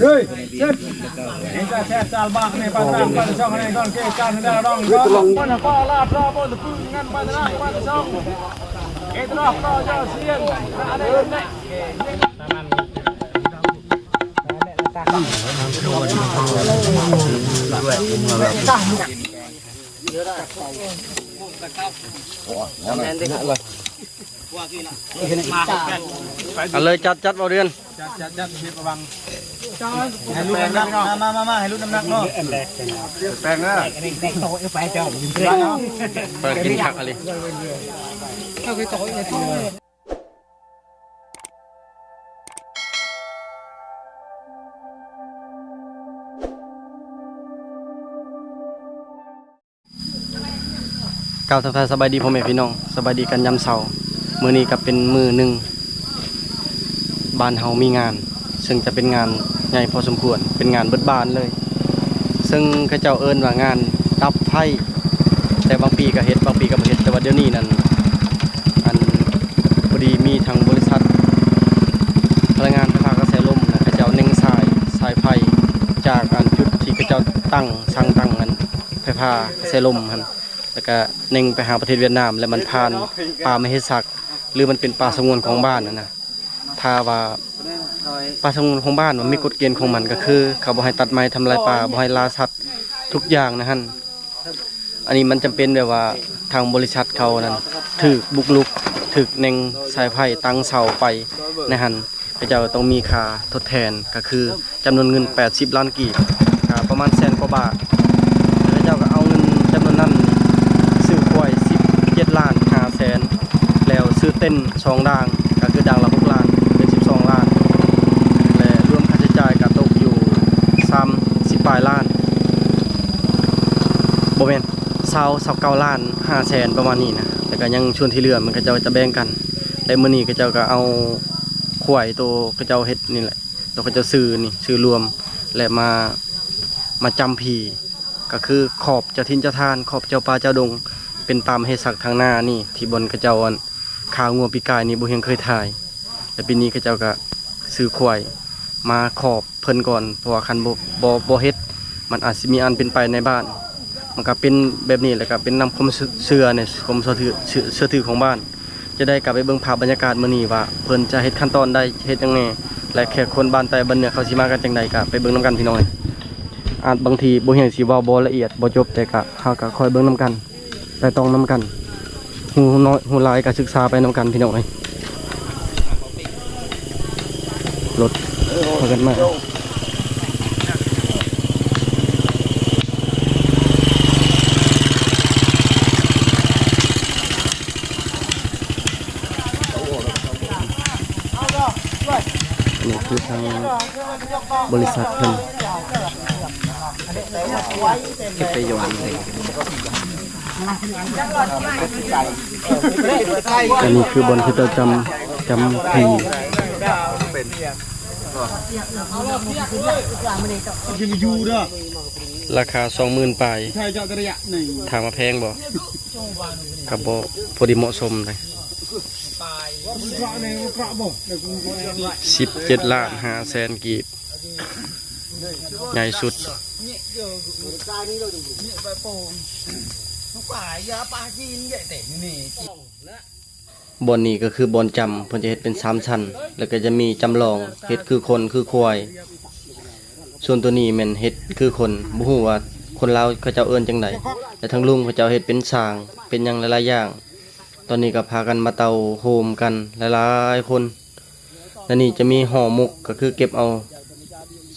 ເຮີ້ຍ ເຊັດ ເຫັນແຕ່ແຊດຈາລບາກໃນປາກກາງປາກຊ່ອງໃນດອນເກການໃນດາລອງ ເຮີ້ຍ ຕະຫຼອງ ມັນກໍລາດລາບໍ່ຕະປຶງ ງານປາກກາງປາກຊ່ອງ ເອຕະລອກກໍຈະສຽງ ເອົາເລີຍ ຈັດ ຈັດ ເບົາເດືອນ ຈັດ ຈັດ ຈັດ ເຮັດລະວັງ ໃຫ້ຫຼຸດນ້ຳໜັກ ມາ ມາ ມາ ໃຫ້ຫຼຸດນ້ຳໜັກເນາະ ແປງເດີ ເປີດກິນຄັກອີ່ຫຼີ. ກ່າວທັກທາຍສະບາຍດີພໍ່ແມ່ພີ່ນ້ອງ ສະບາຍດີກັນຍາມເຊົ້າ. ມື້ນີ້ກໍເປັນມື້ໜຶ່ງ ບ້ານເຮົາມີງານ ເຊິ່ງຈະເປັນງານໃຫຍ່ພໍສົມຄວນ ເປັນງານເບິດບ້ານເລີຍ ເຊິ່ງເຂົາເຈົ້າເອີ້ນວ່າງານດັບໄຟ ແຕ່ບາງປີກໍເຮັດ ບາງປີກໍບໍ່ເຮັດ ແຕ່ວ່າດຽວນີ້ນັ້ນ ອັນ ພໍດີມີທາງບໍລິສັດພະລັງງານໄຟຟ້າກະແສລົມນະ ເຂົາເຈົ້າເນັ່ງສາຍ ສາຍໄຟຈາກ ອັນ ຈຸດທີ່ເຂົາເຈົ້າຕັ້ງ ສ້າງຕັ້ງ ອັນ ໄຟຟ້າກະແສລົມຫັ້ນ ແລ້ວກະເນັ່ງໄປຫາປະເທດຫວຽດນາມ ແລະ ມັນຜ່ານປ່າມະເຫສັກ ຫຼື ມັນເປັນປ່າສະຫງວນຂອງບ້ານຫັ້ນນະ. ຖ້າວ່າປ່າສະຫງວນຂອງບ້ານມັນມີກົດເກນຂອງມັນ ກໍຄືເຂົາບໍ່ໃຫ້ຕັດໄມ້ທຳລາຍປ່າ ບໍ່ໃຫ້ລ່າສັດ ທຸກຢ່າງໃນຫັ້ນ. ອັນນີ້ມັນຈຳເປັນແບບວ່າທາງບໍລິສັດເຂົານັ້ນຖືກບຸກລຸກ ຖືກເນັ່ງສາຍໄຟ ຕັ້ງເສົາໄຟໃນຫັ້ນ ເຂົາເຈົ້າຕ້ອງມີຄ່າທົດແທນ ກໍຄືຈຳນວນເງິນແປດສິບລ້ານກີບ ກໍປະມານແສນກວ່າບາດ. ແລ້ວເຂົາເຈົ້າກໍເອົາເງິນຈຳນວນນັ້ນຊື້ຄວາຍສິບເຈັດລ້ານຫ້າແສນ ແລ້ວຊື້ເຕັນສອງດ່າງ ກໍຄືດ່າງລະຫົກລ້ານ ເປັນສິບສອງລ້ານ ແລະ ລວມຄ່າໃຊ້ຈ່າຍກໍຕົກຢູ່ສາມສິບປາຍລ້ານ ບໍ່ແມ່ນ ຊາວ ຊາວເກົ້າລ້ານຫ້າແສນ ປະມານນີ້ນະ. ແລ້ວກໍຍັງສ່ວນທີ່ເຫຼືອມັນເຂົາເຈົ້າຈະແບ່ງກັນ ແລະ ມື້ນີ້ເຂົາເຈົ້າກໍເອົາຄວາຍໂຕເຂົາເຈົ້າເຮັດນີ້ແຫຼະ ໂຕເຂົາເຈົ້າຊື້ນີ້ ຊື້ລວມ ແລະ ມາ ມາຈຳພີ ກໍຄືຂອບເຈົ້າຖິ່ນເຈົ້າທ່ານ ຂອບເຈົ້າປ່າເຈົ້າດົງ ເປັນປ່າມະເຫສັກທາງໜ້ານີ້ ທີ່ບ່ອນເຂົາເຈົ້າ ອັນ ຂ້າງົວປີກາຍນີ້ ບໍ່ຮຽງເຄີຍຖ່າຍ ແລະ ປີນີ້ເຂົາເຈົ້າກໍຊື້ຄວາຍມາຂອບເພິ່ນກ່ອນ ເພາະວ່າຄັນບໍ່ ບໍ່ ບໍ່ເຮັດ ມັນອາດຊິມີອັນເປັນໄປໃນບ້ານ. ມັນກໍເປັນແບບນີ້ ແລ້ວກໍເປັນນຳຄວາມເຊື່ອ ໃນຄວາມເຊື່ອຖື ເຊື່ອ ເຊື່ອຖືຂອງບ້ານ. ຈະໄດ້ກັບໄປເບິ່ງພາບບັນຍາກາດມື້ນີ້ວ່າ ເພິ່ນຈະເຮັດຂັ້ນຕອນໃດ ເຮັດຫຍັງແດ່ ແລະ ແຂກຄົນບ້ານໃຕ້ບ້ານເໜືອເຂົາຊິມາກັນຈັ່ງໃດ ກໍໄປເບິ່ງນຳກັນພີ່ນ້ອງ. ອາດບາງທີບໍ່ຮຽງຊິເວົ້າບໍ່ລະອຽດ ບໍ່ຈົບ ແຕ່ກໍ ເຮົາກໍຄ່ອຍເບິ່ງນຳກັນ ໄຕ່ຕອງນຳກັນ ຮູ້ນ້ອຍຮູ້ຫຼາຍກໍສຶກສາໄປນຳກັນພີ່ນ້ອງເອີຍ. ລົດພາກັນມາ ນີ້ຄືທາງບໍລິສັດເພິ່ນ ເກັບໄປຢອນເລີຍ. ອັນນີ້ຄືບ່ອນເຂົາເຈົ້າຈຳ ຈຳພີ ລາຄາສອງໝື່ນປາຍ ຖາມວ່າແພງບໍ່? ກໍບໍ່ ພໍດີເໝາະສົມເດ. ສິບເຈັດລ້ານຫ້າແສນກີບ ໃຫຍ່ສຸດ. ບ່ອນນີ້ກໍຄືບ່ອນຈຳ ເພິ່ນຈະເຮັດເປັນສາມຊັ້ນ ແລ້ວກໍຈະມີຈຳລອງ ເຮັດຄືຄົນຄືຄວາຍ. ສ່ວນໂຕນີ້ແມ່ນເຮັດຄືຄົນ ບໍ່ຮູ້ວ່າຄົນລາວເຂົາເຈົ້າເອີ້ນຈັ່ງໃດ ແລະ ທາງລຸງເຂົາເຈົ້າເຮັດເປັນຊ່າງ ເປັນຫຍັງຫຼາຍໆຢ່າງ. ຕອນນີ້ກໍພາກັນມາເຕົ້າໂຮມກັນຫຼາຍໆຄົນ. ແລະ ນີ້ຈະມີຫໍ່ໝົກ ກໍຄືເກັບເອົາ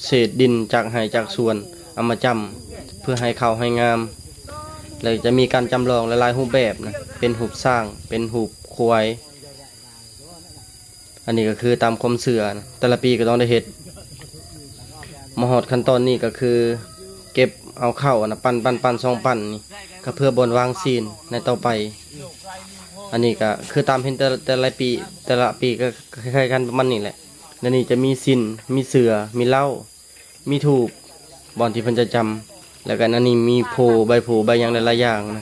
ເສດດິນຈາກໄຮ່ຈາກສວນ ເອົາມາຈຳ ເພື່ອໃຫ້ຂາວໃຫ້ງາມ ແລະ ຈະມີການຈຳລອງຫຼາຍໆຮູບແບບນະ ເປັນຮູບຊ້າງ ເປັນຮູບຄວາຍ. ອັນນີ້ກໍຄືຕາມຄວາມເຊື່ອນະ ແຕ່ລະປີກໍຕ້ອງໄດ້ເຮັດ. ມາຮອດຂັ້ນຕອນນີ້ກໍຄືເກັບເອົາເຂົ້າຫັ້ນນະ ປັ້ນໆໆ ສອງປັ້ນນີ້ ກໍເພື່ອບ່ອນວາງຊີ້ນໃນຕໍ່ໄປ. ອັນນີ້ກໍຄືຕາມເຫັນແຕ່ ແຕ່ລະປີ ແຕ່ລະປີກໍຄ້າຍໆກັນປະມານນີ້ແຫຼະ. ໃນນີ້ຈະມີຊີ້ນ ມີເສືອ ມີເລົ້າ ມີທູບ ບ່ອນທີ່ເພິ່ນຈະຈຳ ແລ້ວກໍອັນນີ້ມີໂພ ໃບໂພ ໃບຫຍັງຫຼາຍໆຢ່າງນະ.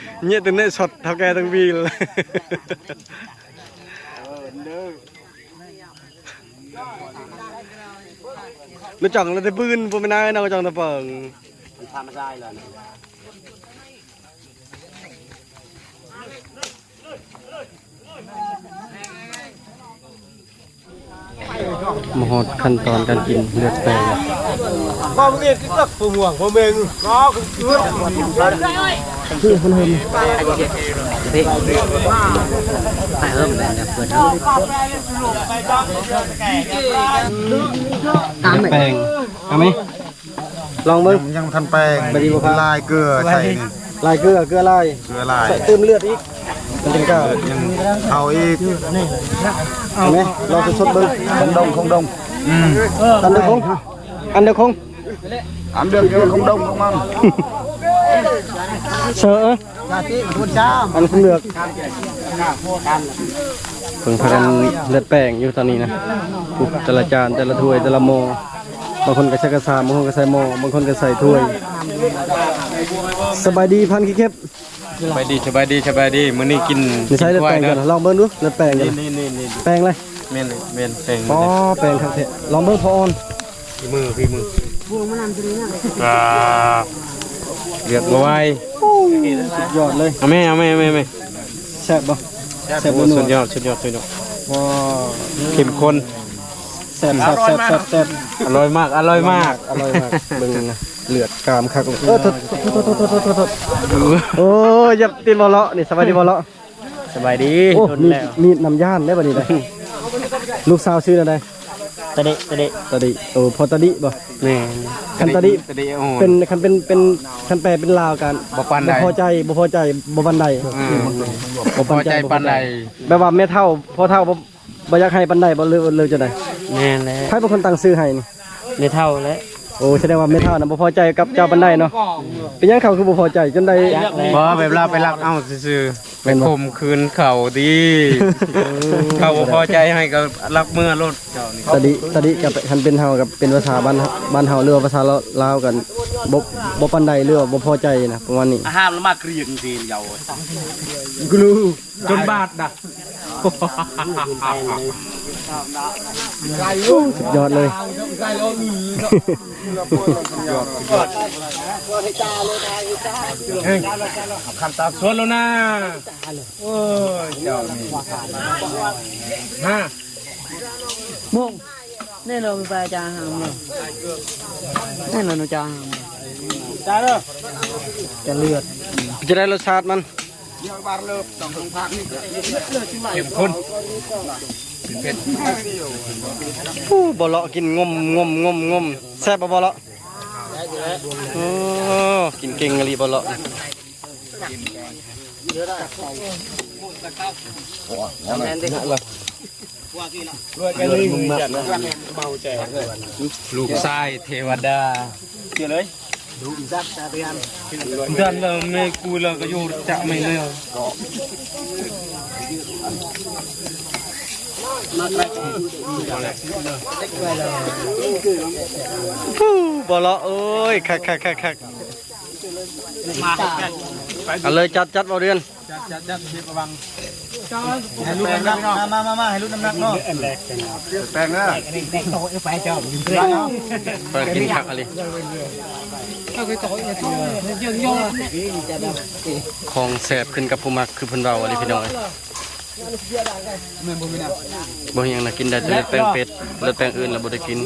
ເຍເຕັມເນຍ ຊັອດເຖົ້າແກ່ທັງປີລະ. ນະຈ່ອງລະແຕ່ປືນ ບໍ່ແມ່ນນາຍເນາະ ນະຈ່ອງຕະເປີງ. ມາຮອດຂັ້ນຕອນການກິນເລືອດແປງ. ຕາມແປງ ເອົາໄໝ? ລອງເບິ່ງ ຍັງ ຍັງບໍ່ທັນແປງ ບາດນີ້ບໍ່ຜ່ານ ລາຍເກືອໃສ່ນີ້ ລາຍເກືອ ເກືອລາຍ ເກືອລາຍ ໃສ່ຕື່ມເລືອດອີກ ມັນຈຶ່ງກ້າ ຍັງເອົາອີກ ເອົາໄໝ? ລອງສົດໆເບິ່ງ ຄົງດົງ ຄົງດົງ ອືມ ອັນດຽວຄົງ ອັນດຽວຄົງ ອັນດຽວຄົງດົງຂອງມັນ ເຊີ ອັນຄົງເລືອກ ເພິ່ນພາກັນເລືອດແປງຢູ່ຕອນນີ້ນະ ແຕ່ລະຈານ ແຕ່ລະຖ້ວຍ ແຕ່ລະໝໍ້ ບາງຄົນກໍໃສ່ກະຊາມ ບາງຄົນກໍໃສ່ໝໍ້ ບາງຄົນກໍໃສ່ຖ້ວຍ. ສະບາຍດີ ພັນຂີ້ເຂັບ. ສະບາຍດີ ສະບາຍດີ ສະບາຍດີ. ມື້ນີ້ກິນ ນີ້ໃສ່ເລືອດແປງກ່ອນ ລອງເບິ່ງດູ ເລືອດແປງກ່ອນ. ນີ້ ນີ້ ນີ້ ແປງເລີຍ ແມ່ນ ແມ່ນແປງ. ອໍ ແປງຄັກແທ້ ລອງເບິ່ງ ພໍອ່ອນ ຝີມື ຝີມື ອ່າ ເລືອກບໍ່ໄຫວ ສຸດຍອດເລີຍ. ເອົາແມ່ ເອົາແມ່ ເອົາແມ່ ເອົາແມ່. ແຊບບໍ່? ແຊບ ແຊບ. ໂອ້ ສຸດຍອດ ສຸດຍອດ ສຸດຍອດ. ວ້າ ເຂັ້ມຂຸ້ນ ແຊບ ແຊບ ອະລ່ອຍມາກ ອະລ່ອຍມາກ ອະລ່ອຍມາກ. ເບິ່ງນະ ເລືອດກາມຄັກເລີຍ. ເອີ ໂທດ ໂທດ ໂທດ ໂທດ. ໂອ້ ຢ່າຕິດບໍ່ເລາະນີ້. ສະບາຍດີບໍ່ເລາະ? ສະບາຍດີ. ໂອ້ ມີດ ມີດນຳຢ້ານເດ້ບັດນີ້ເດ້. ລູກສາວຊື່ແນວໃດ? ຕະດິ ຕະດິ ຕະດິ. ໂອ້ ພໍ່ຕະດິບໍ່? ແມ່ນ. ຄັນຕະດິ ຕະດິ ຕະດິ ໂອ້ ເປັນ ຄັນເປັນ ເປັນ ຄັນແປເປັນລາວກະ ບໍ່ປານໃດ ບໍ່ພໍໃຈ ບໍ່ພໍໃຈ ບໍ່ປານໃດ. ອືມ ບໍ່ພໍໃຈ ບໍ່ພໍໃຈປານໃດ. ແບບວ່າແມ່ເຖົ້າ ພໍ່ເຖົ້າບໍ່ ບໍ່ຢາກໃຫ້ປານໃດບໍ່ ຫຼື ຫຼືຈັ່ງໃດ? ແມ່ນແຫຼະ. ໃຜເປັນຄົນຕັ້ງຊື່ໃຫ້ນີ້? ແມ່ເຖົ້າແຫຼະ. ໂອ້ ສະແດງວ່າແມ່ເຖົ້ານະບໍ່ພໍໃຈກັບເຈົ້າປານໃດເນາະ. ເປັນຫຍັງເຂົາຄືບໍ່ພໍໃຈຈົນໄດ້? ບໍ່ ແບບລາວໄປລັກເອົາຊື່ໆ ແມ່ນບໍ່? ໄປຂົ່ມຂືນເຂົາຕິ. ເອີ ເຂົາບໍ່ພໍໃຈໃຫ້ກໍລັກເມືອໂລດ. ຕະດິ ຕະດິກໍ ຄັນເປັນເຮົາກໍເປັນພາສາບ້ານ ບ້ານເຮົາ ຫຼືວ່າພາສາລາວ ລາວກໍບໍ່ ບໍ່ປານໃດ ຫຼືວ່າບໍ່ພໍໃຈນະ ປະມານນີ້. ອາຫານລະມາກຣຽງຊິເຍົາ ກູ ຈົນບາດນະ. ສຸດຍອດເລີຍ. ເຮີ້ຍ ຄັນຕາສວນແລ້ວນະ. ໂອ້ຍ ເຈົ້ານີ້ ຮະ ໂມງ ແນ່ນອນ ໄປຈາຫາມາ ແນ່ນອນ ຈາຫາມາ ຈາເດີ ຈາເລືອດ. ເປັນຈັ່ງໃດລົດຊາດມັນ? ເຂັ້ມຂຸ້ນ ເຜັດ. ໂອ້ ບໍ່ເລາະກິນງົມ ງົມ ງົມ ງົມ. ແຊບບໍ່ ບໍ່ເລາະ? ໂອ້ ກິນເກັ່ງອີ່ຫຼີບໍ່ເລາະ. ລູກຊາຍເທວະດາ. ເຈີເລີຍ ດັນລະແມ່ກູລະກະໂຍຈະໄມ່ເລີຍ. ບໍ່ເລາະເອີຍ ຄັກໆໆໆ. ມາ ເອົາເລີຍ ຈັດ ຈັດ ບໍ່ເດືອນ ຈັດ ຈັດ ຈັດ ເຮັດລະວັງ ໃຫ້ຫຼຸດນ້ຳໜັກ ມາ ມາ ມາ ໃຫ້ຫຼຸດນ້ຳໜັກເນາະ. ແປງເດີ ເປີດກິນຄັກອີ່ຫຼີ ຂອງແຊບຂຶ້ນກັບຜູ້ມັກ ຄືເພິ່ນເວົ້າອີ່ຫຼີພີ່ນ້ອງເອີຍ. ບໍ່ມີຫຍັງນະ ກິນໄດ້ແຕ່ເລືອດແປງເປັດ ເລືອດແປງອື່ນລະບໍ່ໄດ້ກິນ.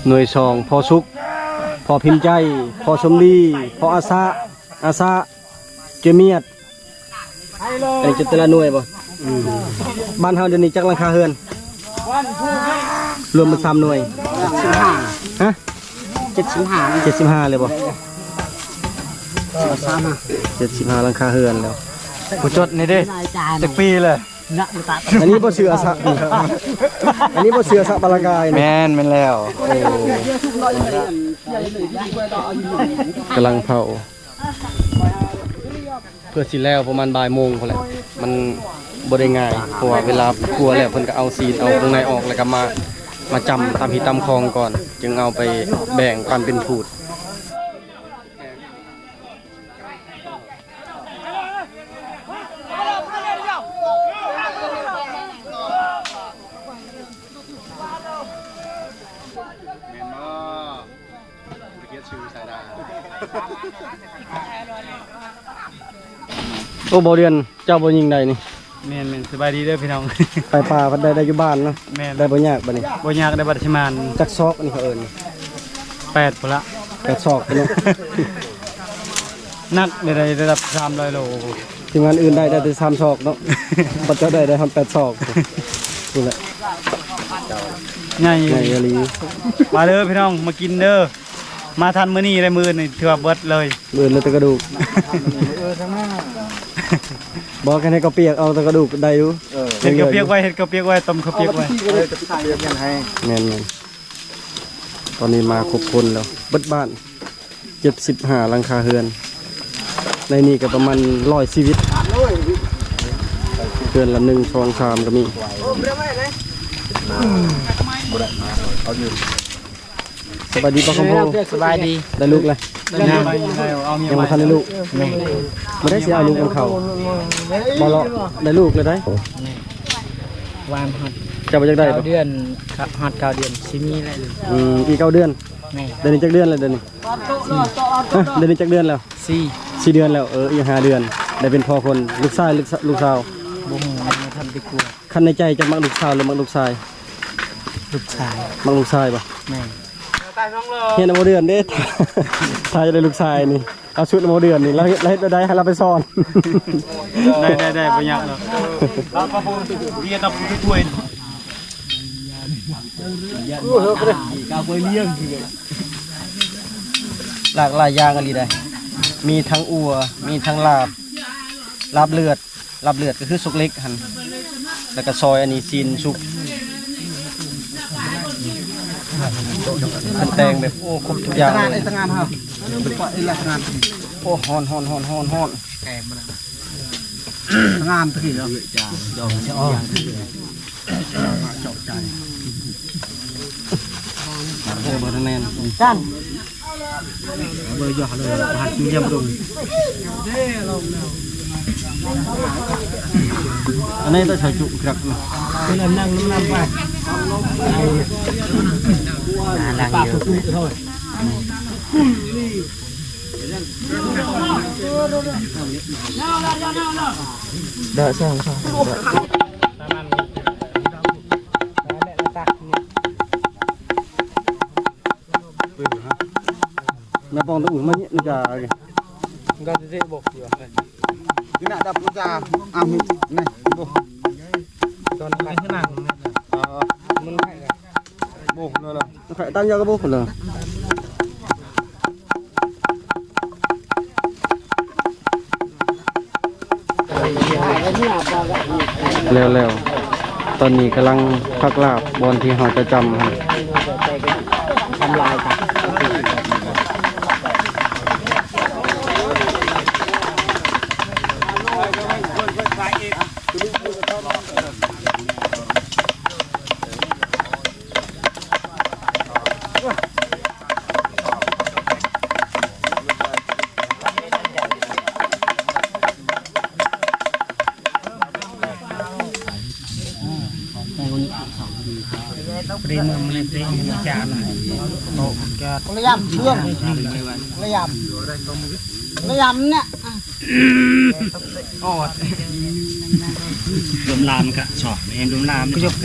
ໜ່ວຍສອງ ພໍ່ສຸກ ພໍ່ພິມໃຈ ພໍ່ສົມດີ ພໍ່ອາສາ ອາສາ ເຈມຽດ. ອັນນີ້ຈະແຕ່ລະໜ່ວຍບໍ່? ອືມ ບ້ານເຮົາດຽວນີ້ຈັກຫຼັງຄາເຮືອນ? ລວມເປັນສາມໜ່ວຍ ເຈັດສິບຫ້າ ຮະ? ເຈັດສິບຫ້າ ເຈັດສິບຫ້າເລີຍບໍ່? ເຈັດສິບຫ້າຫຼັງຄາເຮືອນແລ້ວ. ຜູ້ຈົດນີ້ເດ້ ຈັກປີເລີຍ? ອັນນີ້ບໍ່ເຊື່ອສະ ອັນນີ້ບໍ່ເຊື່ອສະບາລະກາຍ ແມ່ນ ແມ່ນແລ້ວ. ໂອ້ ກຳລັງເຜົາ ເພື່ອຊິແລ້ວປະມານບ່າຍໂມງພຸ້ນແຫຼະ. ມັນບໍ່ໄດ້ງ່າຍ ເພາະວ່າເວລາຄົວແລ້ວ ເພິ່ນກໍເອົາຊີ້ນ ເອົາເຄື່ອງໃນອອກ ແລ້ວກໍມາ ມາຈ້ຳຕາມຮີດຕາມຄອງກ່ອນ ຈຶ່ງເອົາໄປແບ່ງປັນເປັນພູດ. ແມ່ນບໍ່? ບໍ່ໄດ້ກຽດຊື່ສາຍດາ. ໂອ້ ບໍ່ເດືອນ ເຈົ້າບໍ່ຍິງໄດ້ນີ້. ແມ່ນໆ ສະບາຍດີເດີພີ່ນ້ອງ. ໄປປ່າພັດໄດ້ ໄດ້ຢູ່ບ້ານເນາະ. ແມ່ນ ໄດ້ບໍ່ຍາກບາດນີ້. ບໍ່ຍາກ ໄດ້ບັດຊິມານ. ຈັກຊອກນີ້ເຂົາເອີ້ນ? ແປດພຸ້ນລະ. ແປດຊອກເນາະ. ໜັກ ໄດ້ ໄດ້ລະດັບສາມຮ້ອຍໂລ. ທີມງານອື່ນໄດ້ ໄດ້ແຕ່ສາມຊອກເນາະ. ບັດເຈົ້າໄດ້ ໄດ້ຮອດແປດຊອກພຸ້ນແຫຼະ. ໃຫຍ່ ໃຫຍ່ອີ່ຫຼີ. ມາເດີພີ່ນ້ອງ ມາກິນເດີ. ມາທັນມື້ນີ້ໄດ້ ມື້ອື່ນນີ້ຖືວ່າເບິດເລີຍ. ມື້ອື່ນເຫຼືອແຕ່ກະດູກ. ບໍ່ ຄັນເຮັດເຂົ້າປຽກ ເອົາແຕ່ກະດູກໄດ້ຢູ່. ເອີ ເຮັດເຂົ້າປຽກໄວ້ ເຮັດເຂົ້າປຽກໄວ້ ຕົ້ມເຂົ້າປຽກໄວ້. ແມ່ນໆ ຕອນນີ້ມາຄົບຄົນແລ້ວ ເບິດບ້ານ ເຈັດສິບຫ້າຫຼັງຄາເຮືອນ. ໃນນີ້ກໍປະມານຮ້ອຍຊີວິດ ເຮືອນລະໜຶ່ງ ສອງ ສາມ ກໍມີ. ສະບາຍດີປ້າຄຳໂພ. ສະບາຍດີ. ໄດ້ລູກແລ້ວ? ຍັງ ຍັງບໍ່ທັນໄດ້ລູກ. ແມ່ນ ບໍ່ໄດ້ຊິເອົາລູກນຳເຂົາ. ບໍ່ເລາະ ໄດ້ລູກແລ້ວໄດ໋. ວານຮອດ ເຈົ້າບໍ່ຢາກໄດ້ບໍ່? ເກົ້າເດືອນ ຮອດເກົ້າເດືອນຊິມີແລ້ວລູກ. ອືມ ອີກເກົ້າເດືອນ. ແມ່ນ ດຽວນີ້ຈັກເດືອນແລ້ວ ດຽວນີ້? ຮະ ດຽວນີ້ຈັກເດືອນແລ້ວ? ສີ່ ສີ່ເດືອນແລ້ວ. ເອີ ອີກຫ້າເດືອນໄດ້ເປັນພໍ່ຄົນ. ລູກຊາຍ ລູກສາ ລູກສາວ? ບໍ່ຮູ້ ຍັງບໍ່ທັນໄດ້ກົວ. ຄັນໃນໃຈເຈົ້າມັກລູກສາວ ຫຼື ມັກລູກຊາຍ? ລູກຊາຍ. ມັກລູກຊາຍບໍ່? ແມ່ນ. ຮຽນນຳບໍ່ເດືອນເດ້ ຖ້າຢາກໄດ້ລູກຊາຍນີ້ ເອົາຊຸດນຳບໍ່ເດືອນນີ້ ລາວເຮັດ ລາວເຮັດແບບໃດ ໃຫ້ລາວໄປສອນ. ໄດ້ ໄດ້ ໄດ້ ບໍ່ຍາກດອກ. ຮຽນນຳຜູ້ຊ່ວຍ ຫຼາກຫຼາຍຢ່າງອີ່ຫຼີໃດ໋. ມີທັງອົ່ວ ມີທັງລາບ ລາບເລືອດ ລາບເລືອດກໍຄືສົກເຫຼັກຫັ້ນ ແລ້ວກໍຊອຍອັນນີ້ ຊີ້ນສຸກ ເພິ່ນແຕ່ງແບບ ໂອ້ ຄົບທຸກຢ່າງເລີຍ. ໂອ້ ຮ້ອນໆ ຮ້ອນໆ ຮ້ອນໆ. ງາມຕະກີ້ເນາະ. ເຈົ້າໃຈ ເອີ ບໍ່ທັນແມ່ນ ຈັນ ເບີຢໍເລີຍ ຫາກິນຢ້ຳດົງ. ອັນນີ້ຕ້ອງໃສ່ຈຸກຄັກນະ. ເພິ່ນນັ່ງນຳໄປ ປາກສຸກເທົ່າ ໄດ້ ໃຊ່ ໃຊ່. ນາປອງຕະອຸມານີ້ ກະເຕະບົກຢູ່ ນີ້ນະດັບຈາ ອາ ນີ້ ໂບ ຕອນໄປ ເອີ ມັນ ໂບ ນັ້ນລະ ຕາມຢາກະໂບ ລະ ແລ້ວໆ ຕອນນີ້ກຳລັງພັກລາບບ່ອນທີ່ເຮົາຈະຈຳຫັ້ນ. ລະຢຳເຊື່ອມ ລະຢຳ ລະຢຳເນຍ ໂອ້ ລວມລາມກະຊອກ ເຫັນລວມລາມ ກະຍົກໄປ.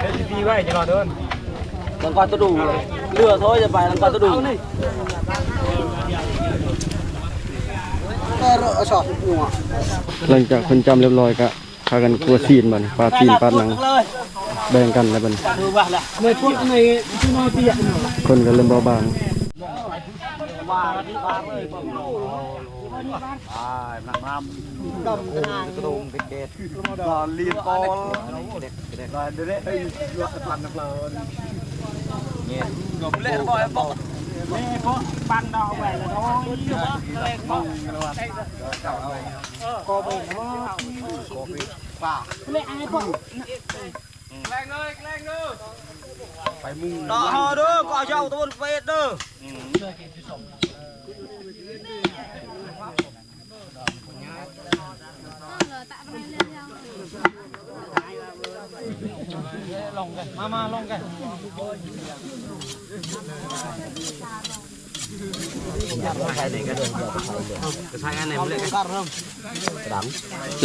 ເຮັດດີໄວ້ຈະລອດເດີ ຫຼັງກອດຕະດູເຫຼືອໂທຈະໄປຫຼັງກອດຕະດູ ຫຼັງຈາກເພິ່ນຈ້ຳລຽບຮ້ອຍກະພາກັນຂົ້ວຊີ້ນບັດນີ້ ປາດຊີ້ນປາດໜັງ ແບ່ງກັນແລ້ວບັດນີ້ ຄົນກະເລີ່ມເບົາບາງ. ປາເລີຍ ປາໂລ ອາຍ ນາງງາມ ດຳກະນາງ ກະໂດງເປັນເກດ ດອນລີບອລ ດອນເດເລ ເອີຍ ລວກອັນພັນນະເລີ ເງຍ ເລບອກ ເລບອກ ບັນດອກໄວ້ລະໂດຍ ເລບອກ ກໍເປັນ ປາ ເລບອກ ແລງເດີ ແລງເດີ ໄປມຸງ ດອກເດີ ກໍເຈົ້າຕະວັນເວດເດີ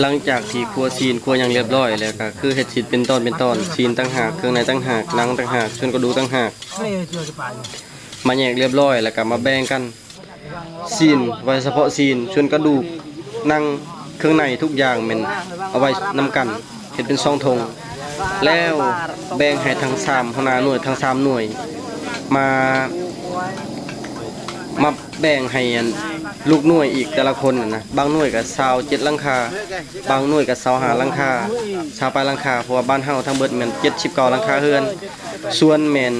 ຫຼັງຈາກທີ່ຄົວຊີ້ນຄົວຫຍັງລຽບລ້ອຍແລ້ວ ກໍຄືເຮັດຊີ້ນເປັນຕອນເປັນຕອນ ຊີ້ນຕ່າງຫາກ ເຄື່ອງໃນຕ່າງຫາກ ໜັງຕ່າງຫາກ ສ່ວນກະດູກຕ່າງຫາກ ມາແຍກລຽບລ້ອຍ ແລ້ວກໍມາແບ່ງກັນ. ຊີ້ນ ໄວ້ສະເພາະຊີ້ນ ສ່ວນກະດູກ ໜັງ ເຄື່ອງໃນ ທຸກຢ່າງແມ່ນເອົາໄວ້ນຳກັນ ເຮັດເປັນສອງຖົງ ແລ້ວແບ່ງໃຫ້ທັງສາມຫົວໜ້າໜ່ວຍ ທັງສາມໜ່ວຍ ມາ ມາແບ່ງໃຫ້ອັນລູກໜ່ວຍອີກແຕ່ລະຄົນນະ ບາງໜ່ວຍກໍຊາວເຈັດຫຼັງຄາ ບາງໜ່ວຍກໍຊາວຫ້າຫຼັງຄາ ຊາວປາຍຫຼັງຄາ ເພາະວ່າບ້ານເຮົາທັງເບິດແມ່ນເຈັດສິບເກົ້າຫຼັງຄາເຮືອນ ສ່ວນແມ່ນ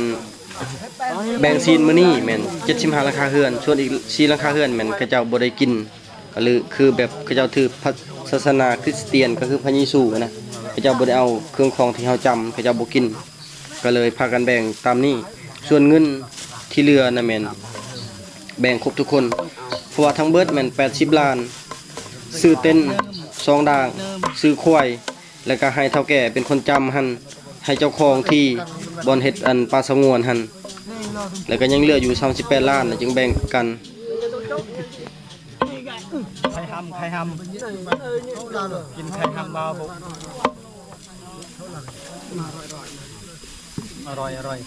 ແບ່ງຊີ້ນມື້ນີ້ແມ່ນເຈັດສິບຫ້າຫຼັງຄາເຮືອນ ສ່ວນອີກສີ່ຫຼັງຄາເຮືອນແມ່ນເຂົາເຈົ້າບໍ່ໄດ້ກິນ ກໍຄືແບບເຂົາເຈົ້າຖືພະສາສະໜາຄຣິສຕຽນ ກໍຄືພະເຢຊູນະ ເຂົາເຈົ້າບໍ່ໄດ້ເອົາເຄື່ອງຂອງທີ່ເຮົາຈຳ ເຂົາເຈົ້າບໍ່ກິນ ກໍເລີຍພາກັນແບ່ງຕາມນີ້ ສ່ວນເງິນທີ່ເຫຼືອນະແມ່ນແບ່ງຄົບທຸກຄົນ ເພາະວ່າທັງເບິດແມ່ນແປດສິບລ້ານ ຊື້ເຕັນສອງດ່າງ ຊື້ຄວາຍ ແລ້ວກໍໃຫ້ເຖົ້າແກ່ເປັນຄົນຈຳຫັ້ນ ໃຫ້ເຈົ້າຂອງທີ່ບ່ອນເຮັດອັນປ່າສະຫງວນຫັ້ນ ແລ້ວກໍຍັງເຫຼືອຢູ່ສາມສິບແປດລ້ານ ແລ້ວຈຶ່ງແບ່ງກັນ. ໄຂ່ຫຳ ໄຂ່ຫຳ ກິນໄຂ່ຫຳບ່າວ ອະຮ່ອຍ ອະຮ່ອຍ.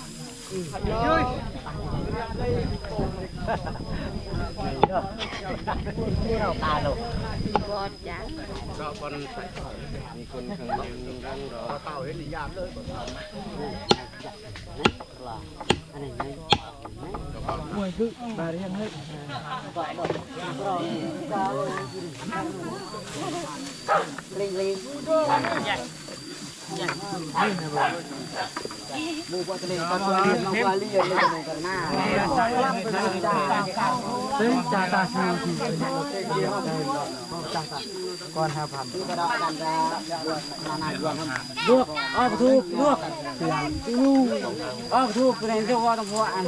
ກ່ອນຫ້າພັນ ລວກ ອອກທູບ ລວກ ອອກທູບ ເປັນເຈົ້າວ່າຕ້ອງພວກອັນ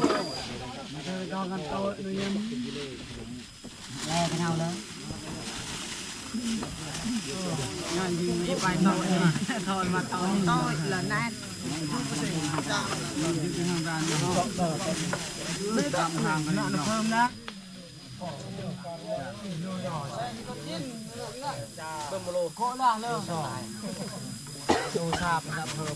ແລກເຮົາເລີຍ ງານຢູ່ໄປຕໍ່ ທອນມາຕໍ່ ຕໍ່ລະນັ້ນ ເພີ່ມນະ ເພີ່ມໂລ ໂຄລາເລີຍ ໂຊຊາບນະ ເພີ່ມ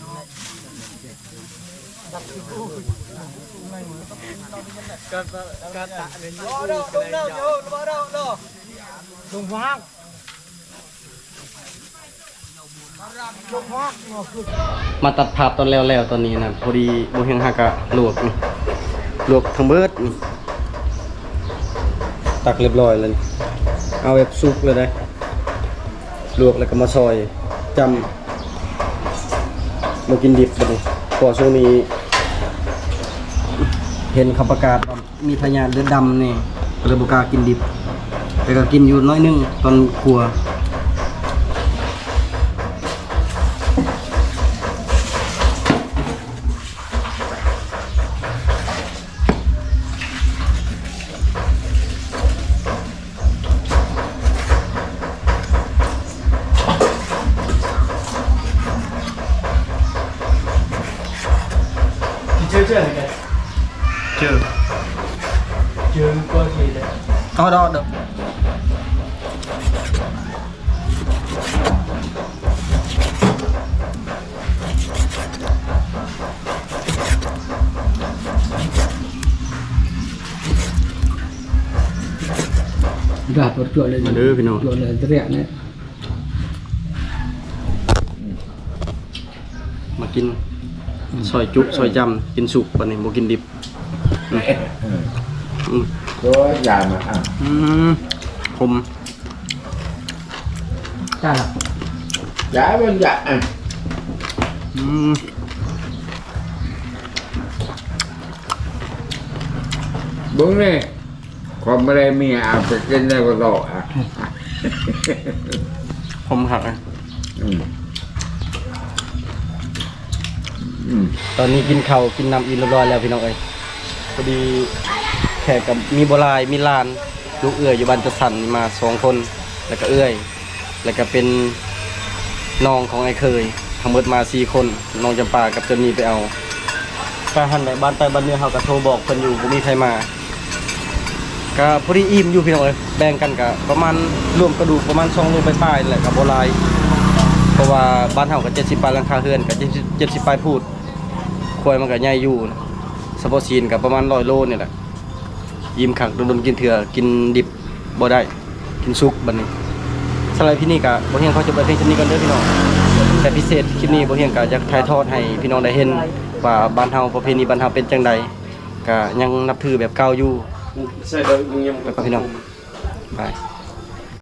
ມາຕັດພາບຕອນແລ້ວໆ ຕອນນີ້ນະ ພໍດີບໍ່ແຮງຫາກະລວກນີ້ ລວກທັງເບິດນີ້ ຕັກລຽບລ້ອຍແລ້ວນີ້ ເອົາແບບສຸກເລີຍເດ້. ລວກແລ້ວກໍມາຊອຍ ຈຳ ບໍ່ກິນດິບບັດນີ້ ເພາະວ່າຊ່ວງນີ້ເຫັນເຂົາປະກາດວ່າມີພະຍາດເລືອດດຳນີ້ ກໍເລີຍບໍ່ກ້າກິນດິບ ແຕ່ກໍກິນຢູ່ໜ້ອຍໜຶ່ງຕອນຄົວ. ເອົາດອກເດີ. ດາດຕົວຈວດເລີຍ ມາເດີພີ່ນ້ອງ ຈວດເລີຍ ຕະເລຍນີ້ ມາກິນ ອືມ ຊອຍຈຸ ຊອຍຈຳ ກິນສຸກ ບັດນີ້ບໍ່ກິນດິບ. ອືມ ອືມ ອືມ. ໂອ້ຍ ຢາມາ ອືມ ຂົມ ຈ້ານະ ຢາມັນຢາ ອືມ ເບິ່ງນີ້ ຂ້ອຍບໍ່ໄດ້ເມຍ ເອົາໄປກິນໄດ້ບໍ່ເທາະ ຂົມຄັກ ອືມ ອືມ ຕອນນີ້ກິນເຂົ້າກິນນ້ຳອີ່ມຮຽບຮ້ອຍແລ້ວພີ່ນ້ອງເອີຍ. ພໍດີແຂກກໍມີບໍ່ຫຼາຍ ມີຫຼານ ລູກເອື້ອຍຢູ່ບ້ານຈັດສັນນີ້ມາສອງຄົນ ແລ້ວກໍເອື້ອຍ ແລ້ວກໍເປັນນ້ອງຂອງອ້າຍເຂີຍ ທັງໝົດມາສີ່ຄົນ ນ້ອງຈຳປາກັບຈອນນີໄປເອົາ. ກະຫັ້ນແຫຼະ ບ້ານໃຕ້ບ້ານເໜືອເຮົາກໍໂທບອກເພິ່ນຢູ່ ບໍ່ມີໃຜມາ. ກະພໍດີອີ່ມຢູ່ພີ່ນ້ອງເອີຍ ແບ່ງກັນກະປະມານ ລວມກະດູກປະມານສອງໂລປາຍໆນີ້ແຫຼະ ກະບໍ່ຫຼາຍ ເພາະວ່າບ້ານເຮົາກະເຈັດສິບປາຍຫຼັງຄາເຮືອນ ກະເຈັດສິບ ເຈັດສິບປາຍພູດ ຄວາຍມັນກະໃຫຍ່ຢູ່ ສະເພາະຊີ້ນກະປະມານຮ້ອຍໂລນີ້ແຫຼະ. ອີ່ມຄັກ ດົນໆກິນເທື່ອ ກິນດິບບໍ່ໄດ້ ກິນສຸກບັດນີ້. ສຳລັບຄລິບນີ້ກະບໍ່ຮຽງຂໍຈົບໄວ້ພຽງສ່ຳນີ້ກ່ອນເດີພີ່ນ້ອງ ແຕ່ພິເສດຄລິບນີ້ບໍ່ຮຽງກະຢາກຖ່າຍທອດໃຫ້ພີ່ນ້ອງໄດ້ເຫັນວ່າບ້ານເຮົາ ປະເພນີບ້ານເຮົາເປັນຈັ່ງໃດ ກະຍັງນັບຖືແບບເກົ່າຢູ່. ໄປກ່ອນພີ່ນ້ອງ ບາຍ.